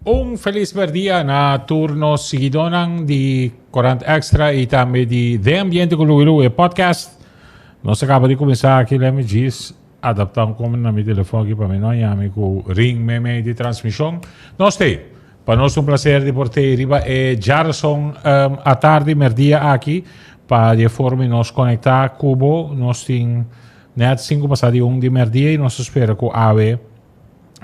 Un felis berdia na tur nos siguidónan di Corant Extra i tambe di Den Ambiente ku Louie Lou, e podcast. Nos a kaba di kuminsá aki, let me just adaptá un kome na mi telefòn aki pa mi no yami ku ring meimei di transmishon. Nos t'ei. Pa nos ta un plaser di por t'ei riba e djarason atardi, merdia aki, pa di e forma nos konektá ku bo. Nos tin nèt sinku pasá di un di merdia i nos ta spera ku awe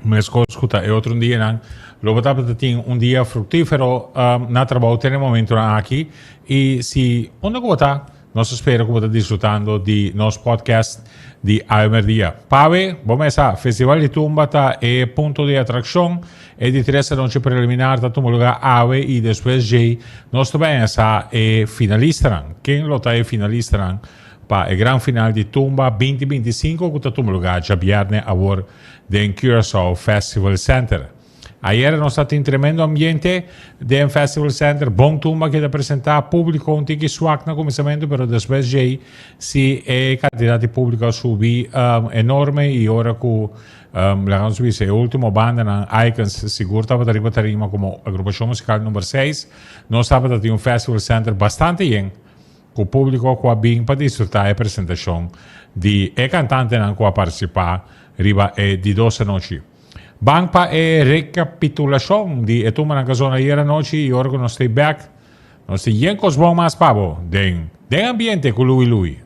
Meskos ku ta e otro dianan, lo bo tabata tin un dia fruktífero na trabou te na e momentunan aki. I si unda ku bo ta, nos ta spera ku bo ta disfrutando di nos podcast di Awe Merdia. Pawe, bo mes sa, Festival di Tumba ta e punto di atrakshon. E di tres anochi preliminar ta tuma lugá awe i despues djei nos ta bai sa e finalistanan. Ken lo ta e finalistanan pa e gran final di Tumba 2025 ku ta tuma lugá djabièrnè awor den Curaçao Festival Center. Ayera nos ta tin tremendo ambiente den Festival Center, bon tumba keda presenta, publico un tiki swak na cuminsamentu pero despues djey si e cantidad di publico a subi enorme y ora cu laga nos bisa e ultimo bandanan Icons sigur tabata riba tarima como agrupacion musical number seis, nos tabata tin un Festival Center bastante yen. Ku públiko ku a bin pa disfrutá e presentashon di e kantantenan ku a partisipá riba e di dos anochi. Ban pa e rekapitulashon di e tumbanan ku a zona ayer anochi i ora ku nos stay bèk, nos tin yen kos bon mas pa bo den Den Ambiente ku Louie Louie.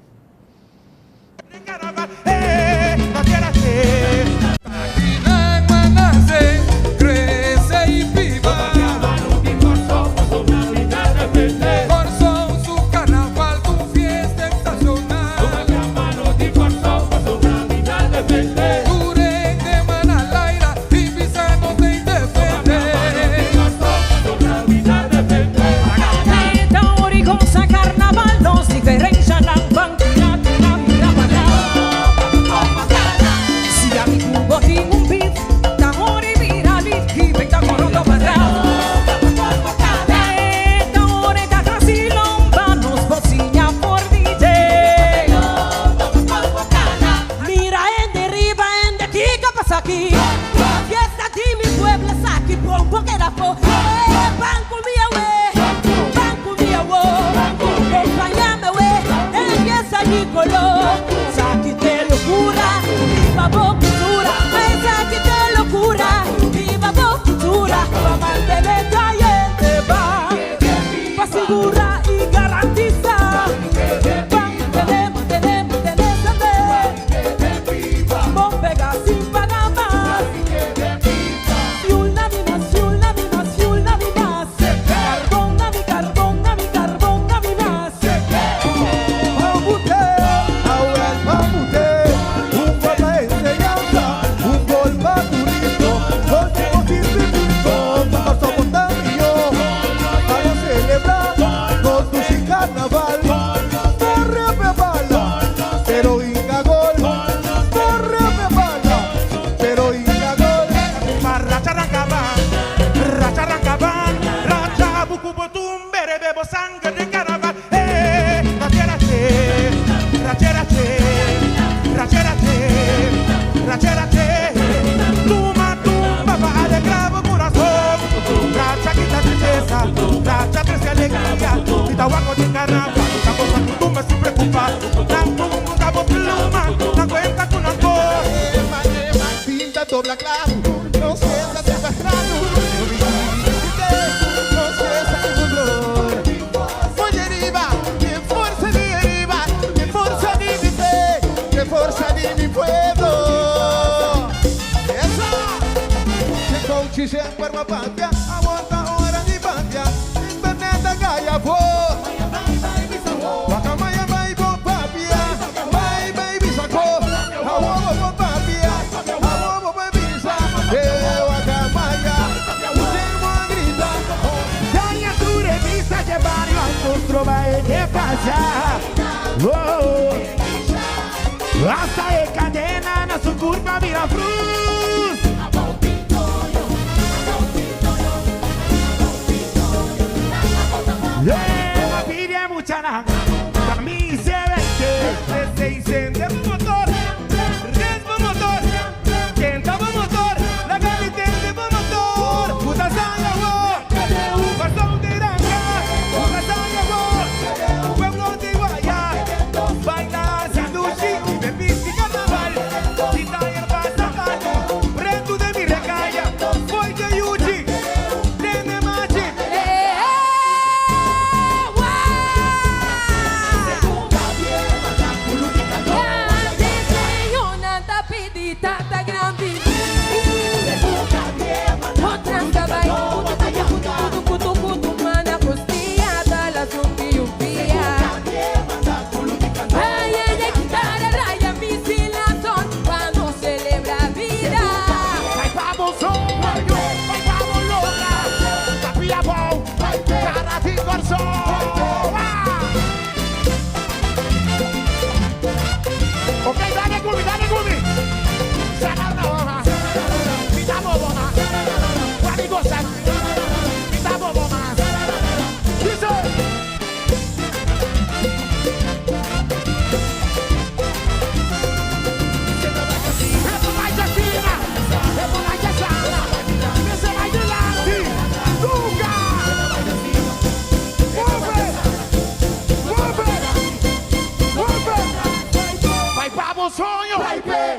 soño,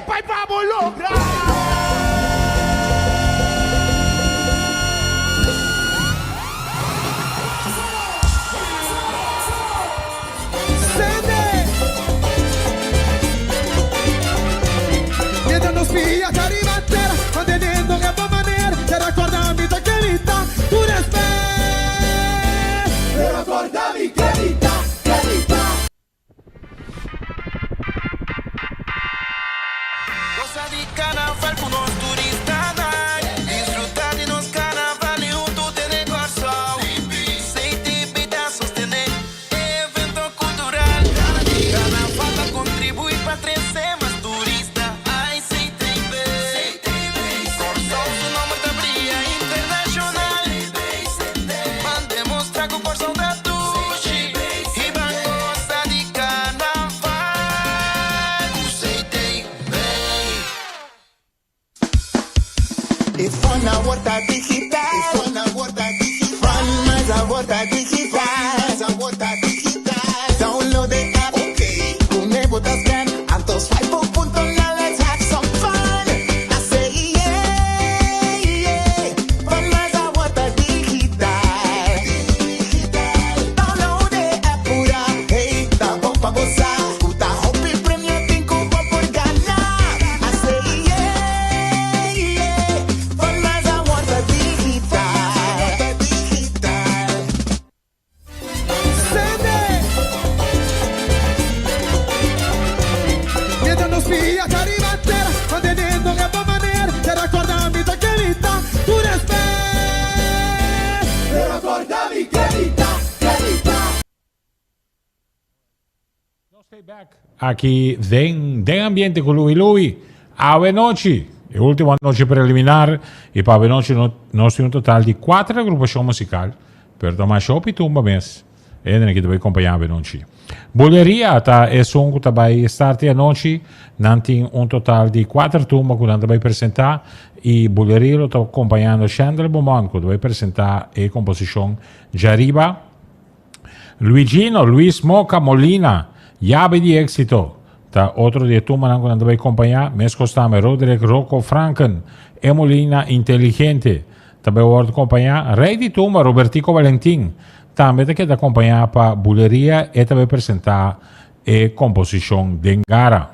bai pa bo logra. Gosa di carnaval cu nos turistanan. Disfruta di nos carnaval y hunto tene Corsou. CTB ta sostene e evento cultural. Carnaval ta contribui pa trece mas turista. Ay CTB. Corsou su nomber ta bria internacional. Ban demostra cu Corsou ta dushi. Y ban gosa di carnaval cu CTB. E fun awor ta digital. E fun awor ta digital. Fun mas awor ta digital. Mas awor ta digital. Download e app. Okay. Cu e bo ta scan. Anto swipe bo punto now let's have some fun. I say yeah, yeah. Fun mas awor ta digital. Digital. Download e app pura. Hey, ta bon pa gosa. Cu ta hopi premio tin cu bo por gana. I say yeah, yeah. Fun mas awor ta digital. Digital. Nos stay back aki den Den Ambiente cu Louie Louie. Awe nochi, e ultimo anochi preliminar y pa awe nochi no, nos tin un total di cuater agrupacion musical, pero ta masha hopi tumba mes. Hende aki ta bay compaña awe nochi. Buleria ta esun cu ta bay start e anochi. Nan tin un total di cuater tumba cu nan ta bay presenta y Buleria lo ta compañando Chandler Beaumont cu ta bay presenta e composicion Djariba. Luigino Luis Moca Molina, Yabe di Éxito, ta otro di e tumbanan ku nan ta bai kompañá. Meskos tambe Roderick Rocco Franken, E Molina Inteligente, ta bai wòrdu kompañá. Rei di tumba Robertico Valentin tambe ta keda kompañá pa Buleria, e ta bai presentá e komposishon Den Gara.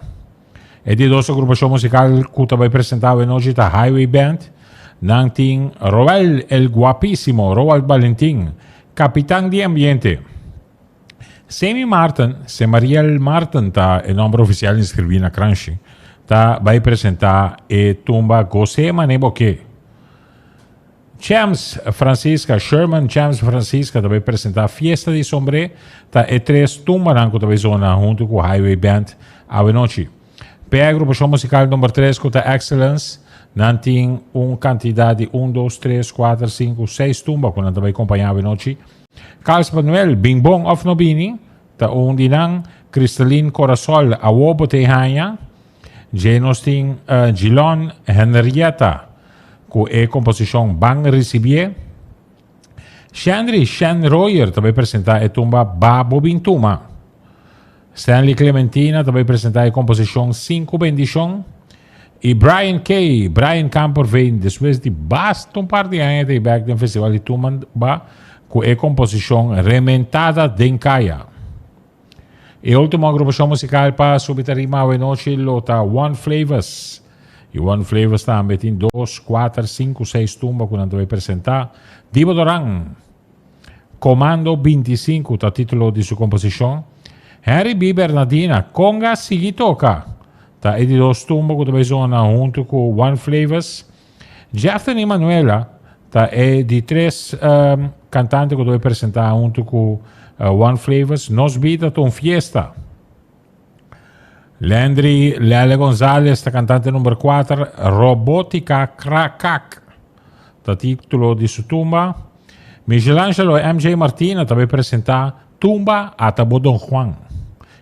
E di dos agrupashon musikal ku ta bai presentá awe nochi ta Highway Band. Nan tin Roel el Guapísimo, Roald Valentin, Kapitan di Ambiente. Semi Marten, Semariel Marten ta e nòmber ofisial inskribí na kranshi, ta bai presentá e tumba Gosé Mané Boké. Chems Francisca, Sherman Chems Francisca ta bai presentá Fiesta di Sombré, ta e tres tumbanan ku ta bai zona huntu ku Highway Band awe nochi. P'e agrupashon musikal number tres ku ta Excellence, nan tin un kantidat di un, dos, tres, kuater, sinku, seis tumba ku nan ta bai kompañá awe nochi. Carlos Manuel, Bin Bon òf No Bini, ta un di nan, Cristeline Corasol, Awo Bo T'ei Haña, Dje nos tin Gilon Henrietta ku e komposishon Ban Risibié. Shendry Shen Royer ta bai presentá e tumba Ba Bo Bin Tuma. Stanley Clementina ta bai presentá e komposishon Sinku Bendishon. I Brian Kay, Brian Kamperveen, despues di basta un par di aña ta e bèk den Festival di Tumba ku e komposishon Rementada den Kaya. E ultimo agrupashon musikal pa subi tarima awenochi lo ta One Flavors. I One Flavors tambe tin dos, kuater, sinku, seis tumba ku nan ta bai presentá. Dibo Doran, Komando 25 ta titulo di su komposishon. Henry B. Bernadina, Konga Sigui Toka, ta e di dos tumba ku ta bai zona huntu ku One Flavors. Jefton Emanuela ta e di tres kantante ku ta bai presentá huntu ku One Flavors. Nos bida ta un fiesta. Landry Lele Gonzalez ta kantante number kuater. Robotica Krakak ta título di su tumba. Michelangelo MJ Martina ta bai presentá Tumba Ata Bo Don Juan.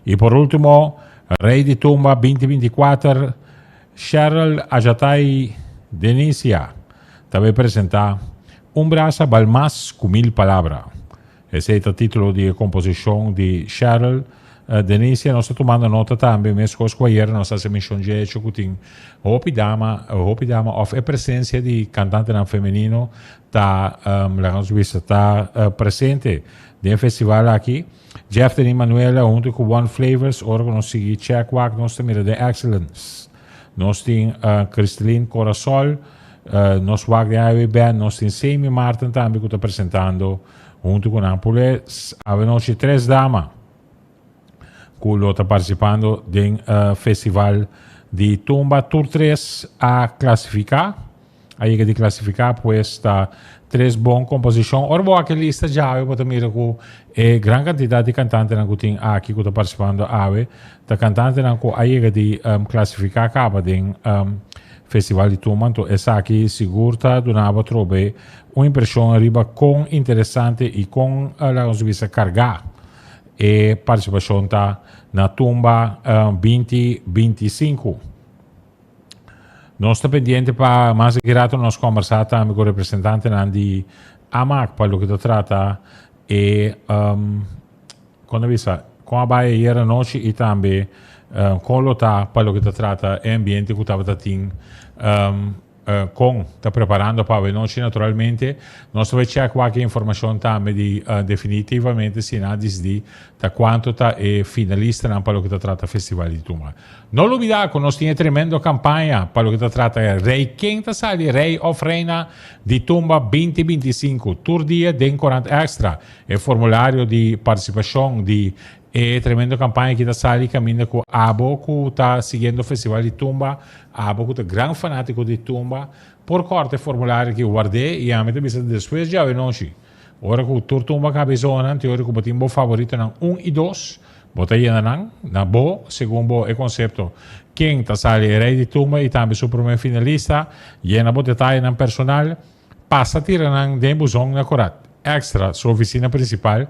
I por último, Rey di Tumba 2024, Cheryl Ajatai Denisia ta bay presenta Un brasa bal mas cu mil palabra. Esey ta titulo di e composicion di Cheryl. Denisia, nos ta tumando nota tambe, meskos ku ayera nos a hasi menshon dje hecho ku tin hopi dama, hopi dama òf e presensia di kantantenan femenino ta, laga nos bisa, ta presente den e festival aki. Jeff Denis Manuela hunto ku One Flavors, ora ku nos sigui check wak nos ta mira den Excellence. Nos tin Christeline Corasol, nos wak den Highway Band, nos tin Sammy Martin tambe ku ta presentando hunto ku nan. Pule awenochi tres dama ku lo ta partisipando den festival di tumba. Tur tres a klasifiká. A yega di klasifiká, pues ta tres bon komposishon. Ora bo wak e lista djawe bo ta mira ku e gran kantidat di kantantenan ku tin aki ku ta partisipando awe ta kantantenan ku a yega di klasifiká kaba den Festival di Tumba. Anto esaki sigur ta duna bo atrobe un impreshon riba kon interesante i kon laga nos bisa kargá e partisipashon ta na Tumba 2025. Nos ta pendiente pa mas di ki rato nos kombersá tambe ku representantenan di AMAC pa loke ta trata e um, kon ta bisa, kon a bai ayer anochi i tambe um, kon lo ta pa loke ta trata e ambiente ku tabata tin um, Con ta preparando pa awenochi naturalmente. Nos ta bay check wak e informacion tambe di definitivamente si nan a dicidi ta cuanto ta e finalistanan pa loke ta trata Festival di Tumba. No lubida cu nos tin e tremendo campaña pa loke ta trata Rey ken ta sali Rey of Reina di Tumba 2025 tur dia den Corant Extra. E formulario di participacion di E tremendo campaña aki ta sali caminda cu abo cu ta siguiendo Festival di Tumba, abo cu ta gran fanatico di tumba, por corta e formulario aki, ward'é y ami ta bisa despues djawe nochi, ora cu tur tumba caba e zona, anto ora cu bo tin bo favoritonan un y dos, bo ta yena nan na bo segun bo e concepto ken ta sali e rey di tumba y tambe su prome finalista, yena bo detayenan personal, pasa tira nan den buzon na Corat Extra, su oficina principal,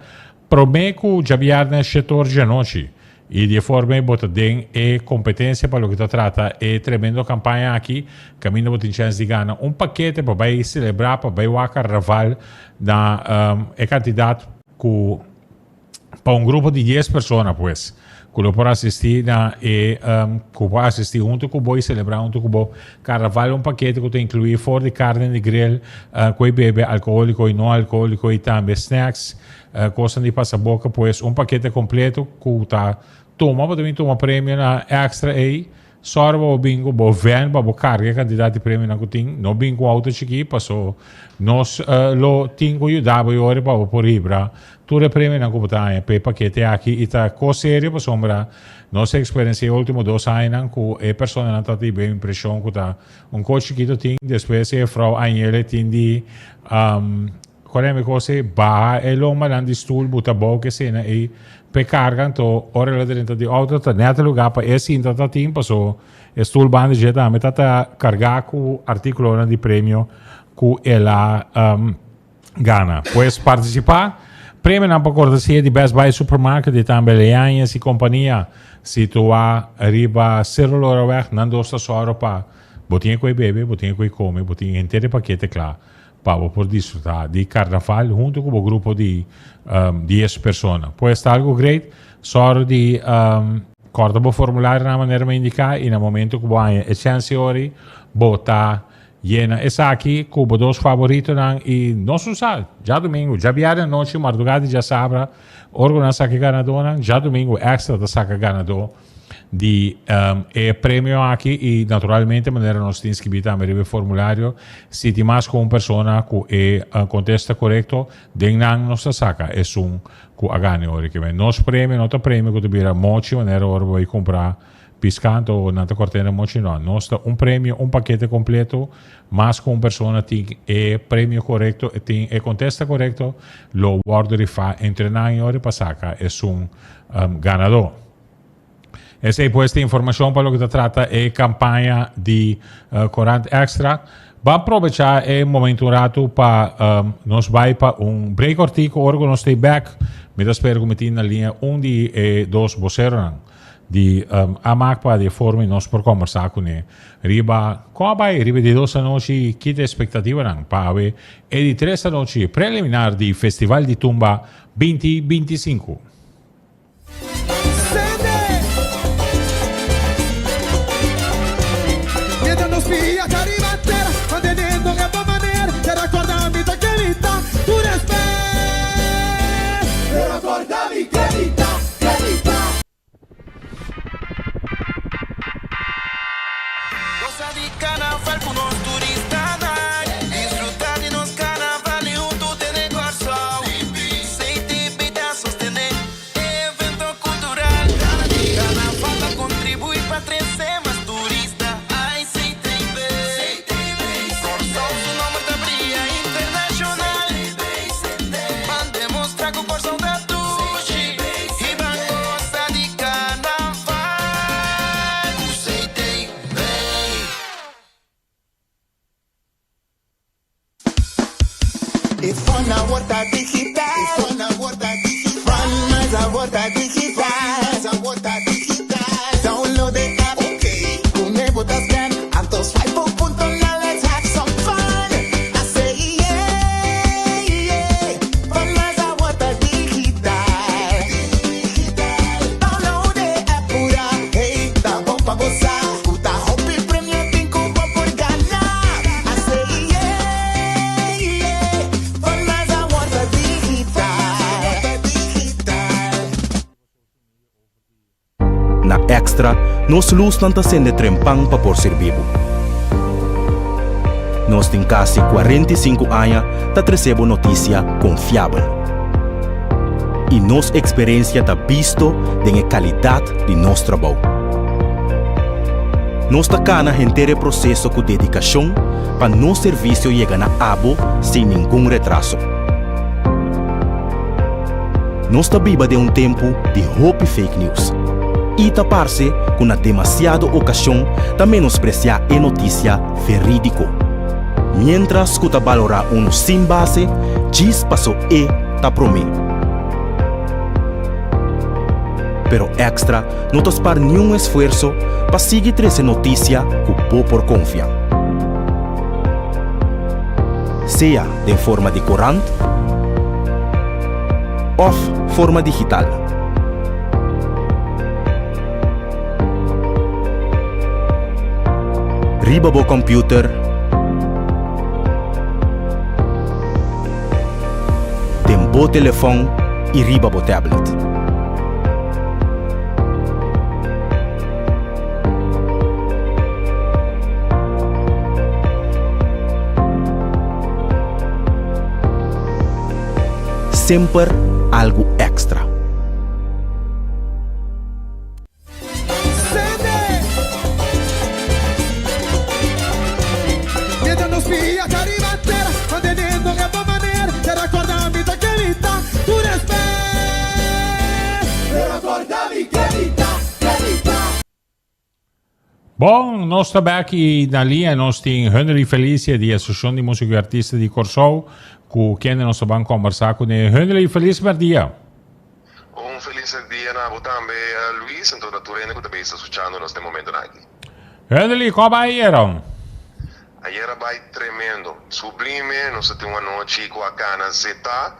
Promé ku djabièrnè shetor djanochi i di e forma ei bo ta den e kompetensia pa loke ta trata e tremendo kampaña aki kaminda bo tin chèns di gana un pakete pa bai selebrá pa bai wak karnaval na e kantidat ku pa un grupo di dies persona pues ku lo por asistí na e ku por asistí huntu ku bo i selebrá huntu ku bo karnaval un pakete ku ta inkluí for di karne di grill ku e bebe alkohóliko i no alkohóliko i tambe snacks. Kosnan di pasa boka pues un pakete kompleto ku ta tuma bo ta bin tuma premio na extra ei sòru pa bo bin ku bo vèn pa bo karga e kantidat di premionan ku tin no bin ku outo chikí paso nos lo tin ku yuda bo e ora pa bo por hibra tur e premionan ku bo ta haña pa e pakete aki i ta kos serio pasobra nos a eksperensia e ultimo dos añanan ku e personanan ta tin e impreshon ku ta un kos chikito tin despues e frou Añele tin di Kore mi kos ei baha e lombanan di stoel buta bou ke sena ei p'e karga anto ora el a drenta di outo ta nèt e lugá pa e sinta ta tin paso e stoel banda dje tambe ta ta kargá ku artíkulonan di premio ku el a gana. Pues partisipá premionan pa kortesia di Best Buy Supermarket i tambe Leañez i kompania situá riba Cerro Loraweg nan dos ta sòru pa bo tin e ku e bebe bo tin e ku e kome bo tin henter e pakete kla pa bo por disfruta di carnaval hunto cu bo grupo di 10 persona. Pues ta algo great, sòru di corta bo formulario na manera mi indica y na momento cu bo haña e chance ori bo ta yena esaki cu bo dos favoritonan y nos no sa, djadomingo, djabièrnè anochi, mardugá di djasabra ora cu nan saca e ganadónan, djadomingo extra ta saca ganadó. Di e premio aki y naturalmente manera nos tin skibi tambe riba e formulario si tin mas cu un persona cu e contesta corecto den nan nos ta saca esun cu a gana e ora ki nos premio no ta premio cu ta bira mochi manera ora bo bay cumpra pisca anto nan ta corta na mochi no nos ta un premio un pakete completo mas cu un persona tin e premio corecto tin e contesta corecto lo wordo rifa entre nan e ora pa saca esun ganador. Esei pues ta informacion pa loke ta trata e campaña di Corant Extra. Ban probecha e momento un rato pa nos bai pa un break cortico. Ora cu nos stay back, mi ta spera cu mi tin na linea un di e dos boceronan di AMAC pa di e forma nos por combersa cune riba con a bai riba di dos anochi y kita expectativanan pa awe e di tres anochi preliminar di Festival di Tumba 2025. E fun awor ta digital. E fun awor ta digital. Fun mas awor ta digital. Mas awor ta digital. Download e app. Ok. Pone bo ta scan. Anto swipe bo punto na let's have some fun. I say yeah yeah. Fun mas awor ta digital. Digital. Download e app pura. Hey ta bon pa bo sa. Ku ta hopi premio tin ku bo por gana. I say yeah yeah. Fun mas awor ta digital. Digital. Na Extra, nos lusnan ta sende trempan pa por sirbi bo. Nos tin kasi 45 aña ta trese bo notisia konfiabel. I nos eksperensia ta bisto den e kalidat di nos trabou. Nos ta kana henter e proseso ku dedikashon pa nos servisio yega na abo sin ningun retraso. Nos ta biba den un tempu di hopi fake news i ta parse ku na demasiado okashon ta menospresiá e notisia verídiko, miéntras ku ta balorá unu sin base djis paso e ta promé. Pero Extra no ta spar niun esfuerso pa sigui trese notisia ku bo por konfia. Sea den forma di korant òf forma digital. Riba bo kòmpiuter, den bo telefòn i riba bo tablet. Semper algu èkstra. Bon, nos ta bek i na liña nos tin Henry Felicia di Asociacion di Musico i Artista di Corsou cu kende nos ta ban combersa cune. Henry, feliz merdia. Un feliz dia na bo tambe Luis en na tur hende cu ta bezig scuchando nos den momentonan aki. Henry, con a bay ayera? Ayera bay tremendo, sublime, nos a tin un anochi cu a cana zeta,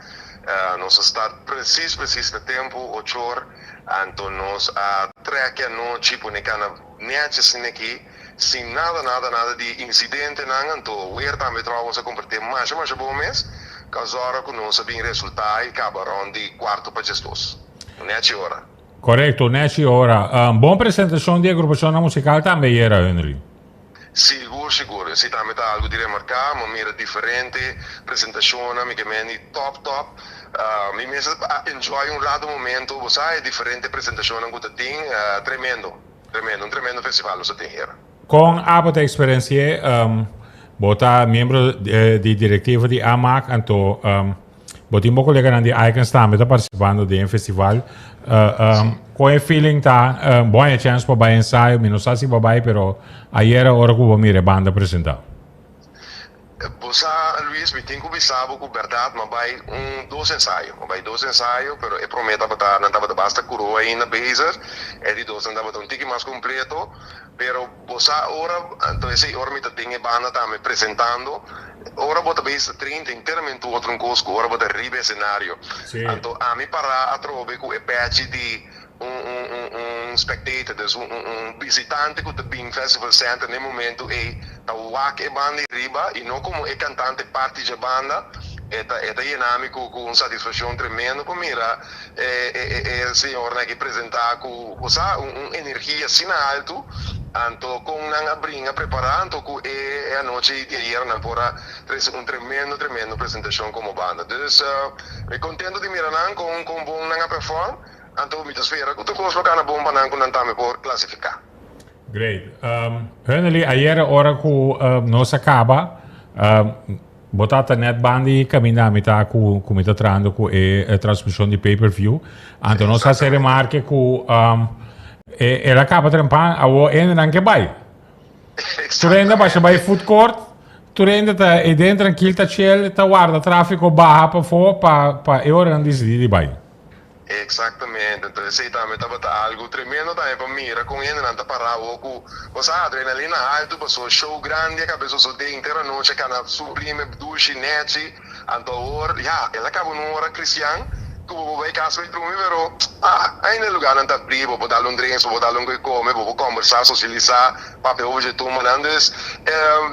nos a start precies precies na tempo, ocho or, anto nos a trek e anochi pone cana nechi asina aki, sin nada nada nada di incidentenan, anto weer tambe trouwens a comporte masha masha bon mes, causa ora cu nos a bin resulta y caba rond di cuarto pa diesdos, nechi ora. Correcto, nechi ora. Bon presentacion di agrupacionnan musical tambe ayera, Henry. Sigur, sigur. Esei tambe ta algu di remarká. Mi a mira diferente presentashonnan, mi ke meni tòp tòp. Mi mes a enjoy un rato momento, bo sa e diferente presentashonnan ku ta tin. Tremendo, tremendo, un tremendo festival nos a tin hera. Kon abo ta eksperensi'é? Bo ta miembro di direktiva di AMAC, anto Bo tin bo coleganan di Icons tambe ta participando den e festival. Con e feeling ta? Bo haña chance pa bai ensayo, mi no sa si bo a bai, pero ayera ora cu bo mira e banda presenta. Bo sa Luis, mi tin cu bisa bo cu berdad mi a bai un dos ensayo. Mi a bai dos ensayo, pero e prome tabata, nan tabata basta curo ainda bezig, e di dos nan tabata un tiki mas completo, pero bo sa ora, anto esey ora mi ta den e banda tambe presentando, Ora bo ta bes ta 30 enteramente un otro un cos cu ora bo ta riba escenario. Sí. Anto ami para atrobe cu e pechi di un un un un spectator, dus un un un visitante cu ta bin Festival Center n'e momento ey ta wak e banda ey riba y no como e cantante parti dje banda, e ta e ta yena mi cu cu un satisfaccion tremendo pa mira e e e e señornan aki presenta cu bo sa un un energia asina alto. Anto kon nan a bringa prepará anto ku e anochi di ayer nan por a trese un tremendo tremendo presentashon komo banda. Dus mi kontento di mira nan kon kon bon nan a perform anto mi ta spera ku tur kos lo kana bon pa nan ku nan tambe por klasifiká. Great. Hunley, ayer ora ku nos a kaba Bo tata net banda di caminda mi ta cu cu mi ta trahando cu e transmision di pay per view. Anto nos haci remarke cu um, e, el a caba trempan, awo hendenan ke bai. Tur hende basha bai food court. Tur hende ta eden trankil ta chill ta warda trafiko baha pafó pa pa e oranan disidí di bai. Exactamente, enton esey tambe tabata algo tremendo tambe pa mira con hendenan ta para awo cu bo sa adrenalina halto paso show grandi a caba sosode henter anochi a cana sublime dushi nechi anto awor ya el a caba un ora Cristian cu bo por bay cas bay drumi pero ah ainda e lugarnan ta abri bo por dal un drinks bo por dal un coe come bo por combersa socialisa papia over dje tumbanan dus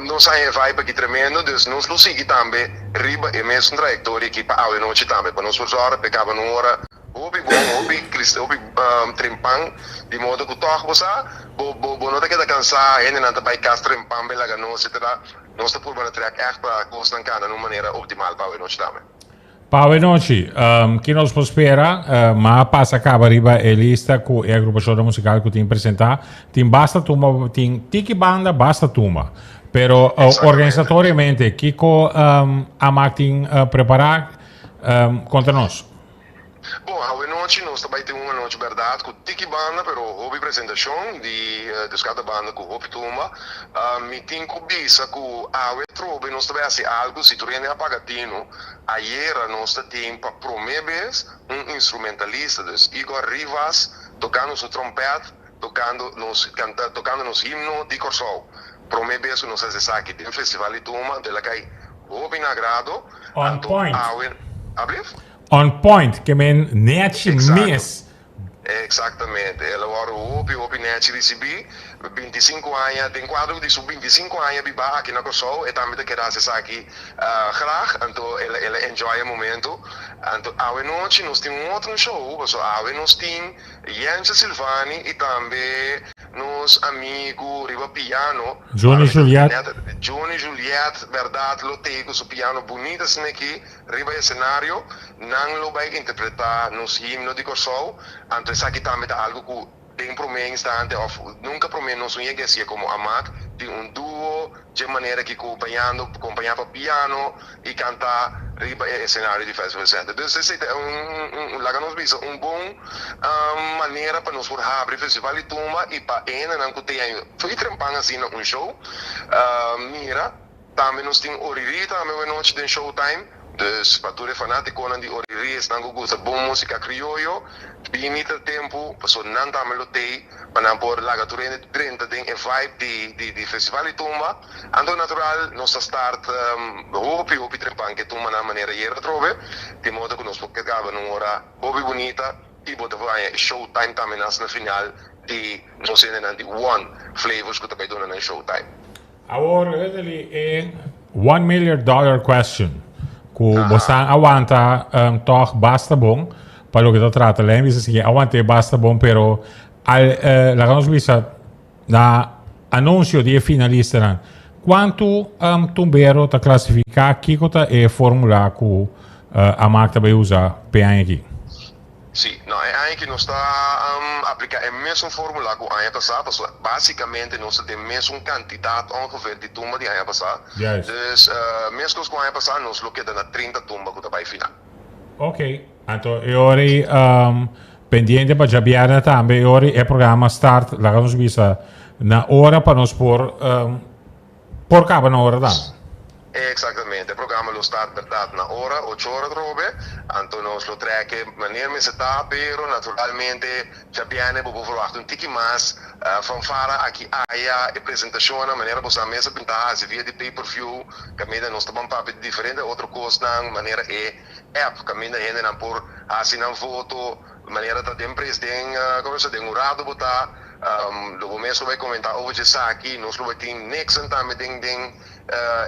nos haña e vibe aki tremendo dus nos lo sigui tambe riba e mesun trayectoria aki pa awe nochi tambe pa nos por zorga pa e caba na un ora hopi bon hopi hopi trempan di modo cu tog bo sa bo bo no ta keda cansa hendenan ta bay cas trempan bay laga nos etcetera nos ta purba na trek echt pa cosnan cana na un manera optimal pa awe nochi tambe. Pa awenochi, ki nos por spera? Ma a pasa kaba riba e lista ku e agrupashonnan musikal ku tin presentá. Tin basta tumba, tin tiki banda, basta tumba. Pero organisatoriamente, kiko Amak tin prepará? Konta nos. Bon, awenochi nos ta bai tin un anochi bèrdat ku tiki banda, pero hopi presentashon di dus kada banda ku hopi tumba. Mi tin ku bisa ku awe trobe nos ta bai hasi algu, si tur hende a paga tinu, Ayera nos ta tin pa prome bes un instrumentalista, dus Igor Rivas tocando su trompet, tocando nos canta, tocando nos himno di Corsou. Prome bes cu nos haci esaki den Festival di Tumba, anto el a cay hopi na agrado. On Anto point. awe, ablief? On point, ke men nechi Exacto. mes. Exactamente, el a wòrdu hopi hopi nechi risibí, bintisinku aña, den kuadro di su bintisinku aña bibá aki na Kòrsou, e tambe ta keda hasi esaki graag, anto el el a enjoy e momento. Anto awe nochi nos tin un otro show, pasobra awe nos tin Jensje Silvani i tambe nos amigu riba piano, Johnny Juliet. Johnny Juliet, bèrdat lo tei ku su piano bunita asina aki Riba e escenario nan lo bay interpreta nos himno di Corsou, anto esaki tambe ta algo cu den prome instante of nunca prome nos un yega haci'e como Amak tin un duo dje manera aki cu bañando compaña pa piano y canta riba e escenario di Festival Center. Dus esey ta un laga nos bisa un bon manera pa nos por habri Festival di Tumba y pa e hendenan cu te fo'i trempan asina un show mira. Tambe nos tin Orirí tambe wenochi den Showtime. Dus pa tur e fanátikonan di Orirí, esnan ku gusta bon músika krioyo, bini ta tempu pasobra nan tambe lo tei pa nan por laga tur hende drenta den e vibe di di di Festival di Tumba. Anto natural nos ta start hopi hopi trempan ke tumbanan manera ayera atrobe, di modo ku nos por kaba na un ora hopi bunita i bo ta por haña e Showtime tambe nas na final di nos hendenan di One Flavors ku ta bai duna nan Showtime. Awor Hudley e one million dollar question ku bosan a wanta tòg basta bon pa loke ta trata lei bisa si a want'é basta bon pero al laga nos bisa na anunsio di e finalistanan kuantu tumbero ta klasifiká kiko ta e formula ku Amak ta bai usa p'e aña aki? Sí, no, e aña aki nos ta apliká e mesun fórmula ku aña pasá, pasobra básikamente nos ta den mesun kantidat ongeveer di tumba di aña pasá. Juist. Dus, meskos ku aña pasá nos lo keda na 30 tumba ku ta bai final. Ok, anto e ora ei pendiente pa djabièrnè tambe, e ora ei e programa start, laga nos bisa, na ora pa nos por Por caba na ora dan. Exactamente, e programa lo start berdad na ora, ocho ora atrobe, anto nos lo trek e manera mester ta, pero naturalmente djabierne bo por verwacht un tiki mas fanfara aki aya, e presentacionnan manera bo sa mes a pinta haci via di pay per view, caminda nos ta ban papia di diferente otro cosnan manera e app caminda hendenan por haci nan voto, manera ta den pres den como se den un rato bo ta. Lo bo mes lo bai comenta over djesaki, nos lo bai tin Nixon tambe den den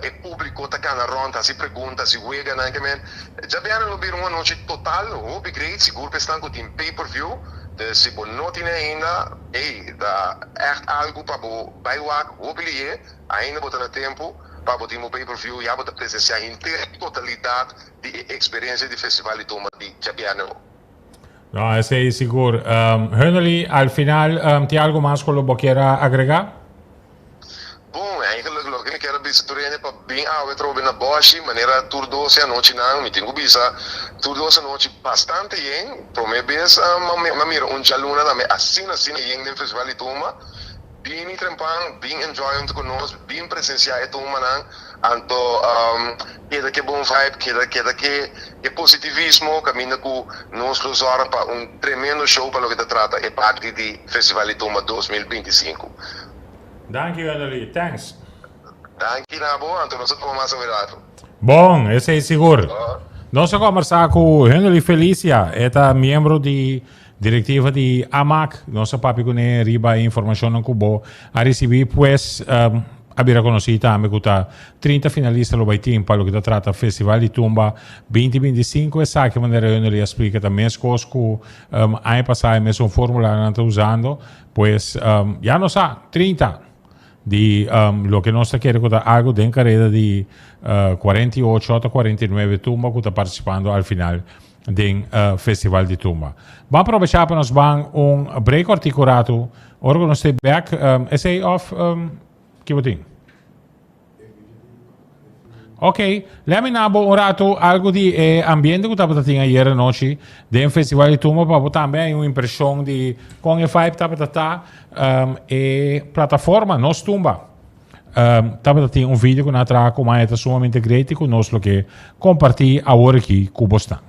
e publico ta cana rond haci pregunta, haci weganan ke men. Djabièrnè lo bira un anochi total hopi great, sigur pa esnan cu tin pay per view, dus si bo no tine ainda, ey, ta echt algo pa bo bai wak hopi lihe, ainda bo ta na tempo pa bo tin bo pay per view, ya bo ta presencia henter totalidad di e experiencia di Festival di Tumba di djabièrnè. No, esei sigur. Um, Hunley, al final, um, tin algo mas ku lo bo kier a agregá? Bon, eigenlijk loke mi kier a bisa tur hende pa bin awe trobe na Boshi, manera tur dos e anochinan, mi tin ku bisa tur dos anochi bastante yen. Prome bes mi a mira un djaluna tambe asina asina yen den Festival di Tumba. Bini trempan, bin enjoy hunto ku nos, bin presensiá e tumbanan, anto keda ku e bon vibe, keda keda ku e positivismo kaminda ku nos lo zòrg pa un tremendo show pa loke ta trata e parti di Festival di Tumba 2025. Danki Wenderly, thanks. Danki na bo, anto nos ta tuma mas awe rato. Bon, esei sigur. Nos a kombersá ku Henry Felicia, e ta miembro di direktiva di AMAC. Nos a papia kuné riba e informashonnan ku bo a risibí. Pues a bira konosí tambe ku ta 30 finalista lo bai tin pa loke ta trata Festival di Tumba 2025. Esaki manera Henry a splika ta meskos ku aña pasá e mesun fórmula nan ta usando. Pues ya nos sa, 30. Di loke nos ta kere ku ta algu den kareda di 48 ota 49 tumba ku ta partisipando al final den Festival di Tumba. Ban aprovechá pa nos ban un break kòrtiku ratu. Ora ku nos ta bèk, esei òf ki bo tin? Ok, lèt mi na bo un ratu algu di e ambiente ku tabata tin ayer anochi den Festival di Tumba pa bo tambe hay un impreshon di kon e vibe tabata ta. E plataforma Nos Tumba tabata tin un video ku nan a traha ku maya ta sumamente great i ku nos lo ke kompartí awor aki ku bosnan.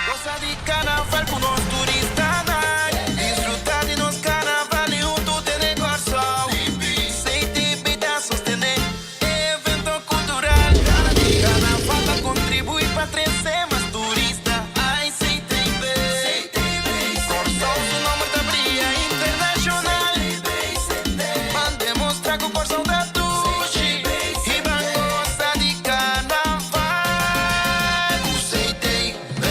Gosa di carnaval cu nos turistanan. Disfruta di nos carnaval y hunto tene Corsou. CTB ta sostene e evento cultural. Carnaval ta contribui pa trece mas turista. Ay CTB. Corsou su nomber ta bria internacional. Ban demostra cu Corsou ta dushi. Y ban gosa di carnaval cu CTB.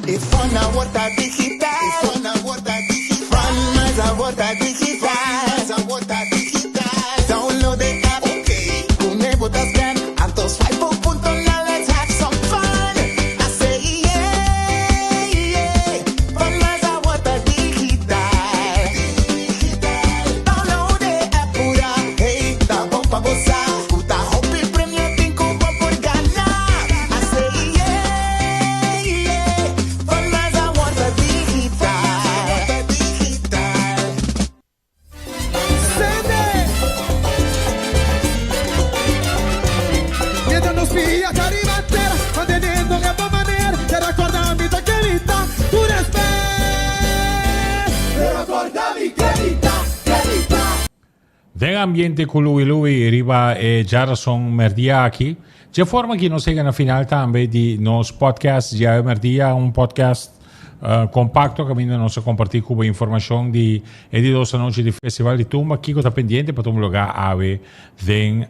E fon awor ta digital. E fon awor ta digital. Fun mas awor ta digital. Mas awor ta digital. Download e app. Ok. Pone bo ta scan. Anto swipe bo punto now let's have some fun. I say yeah, yeah. Fun mas awor ta digital. Digital. Download e app pura. Hey, ta bon pa bo sa. Ku ta hopi premio tin ku bo por gana. I say yeah, yeah. Fun mas awor ta digital. Digital. Den ambiente ku Louie Louie riba e djarason merdia aki. Dje forma ki nos yega na final tambe di nos podcast dje awe merdia, un podcast. Kompakto kaminda nos a kompartí ku bo informashon di e di dos anochi di Festival di Tumba. Kiko ta pendiente pa tuma lugá awe den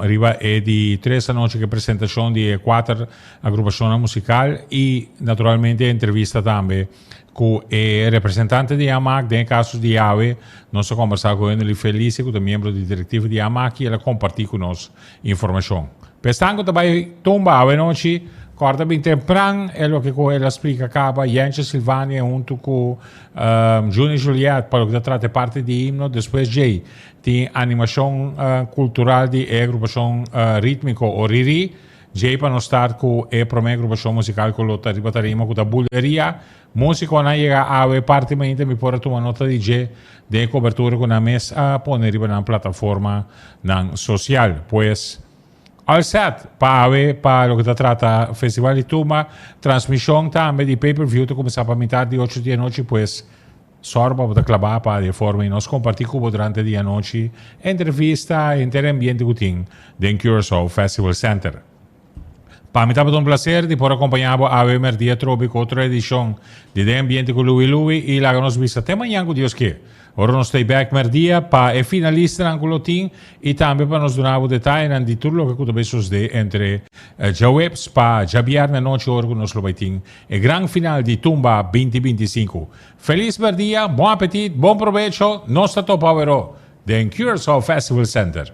riba e di tres anochi ku e presentashon di e kuater agrupashonnan musikal i naturalmente e entrevista tambe ku e representante di AMAC. Den e kaso di awe nos a kombersá ku Henry Felice ku ta miembro di direktiva di AMAC i el a kompartí ku nos informashon. P'esnan ku ta bai tumba awe nochi, kòrda bin tempran, e loke ku el a splika kaba, Jentje Silvania huntu ku Juni Juliet pa loke ta trata e parti di himno, despues djei tin animashon kultural di e agrupashon rítmiko Oriri, djei pa nos start ku e promé agrupashon musikal ku lo ta riba tarima ku ta Buleria. Músikonan yega awe parti mainta mi por a tuma nota di dje den e kobertura ku nan mes a pone riba nan plataformanan sosial. Pues, all set pa awe pa loke ta trata Festival di Tumba. Transmishon tambe di pay per view ta kuminsá pa mitar di ocho di anochi, pues sòru pa bo ta klabá pa di e forma ei nos kompartí ku bo durante di anochi entrevista henter e ambiente ku tin den Curaçao Festival Center. Pa mi tabata un placer di por acompaña bo awe merdia trobe cu otro edicion di Den Ambiente cu Louie Louie y laga nos bisa te mañan cu Dios kier. Ora nos ta bek merdia pa e finalistanan cu lo tin y tambe pa nos duna bo detayenan di tur loke cu ta bay sosde entre djaweps pa djabierne anochi ora cu nos lo bay tin e gran final di Tumba 2025. Feliz merdia, bon apetit, bon probecho, nos ta topa awero den Curaçao Festival Center.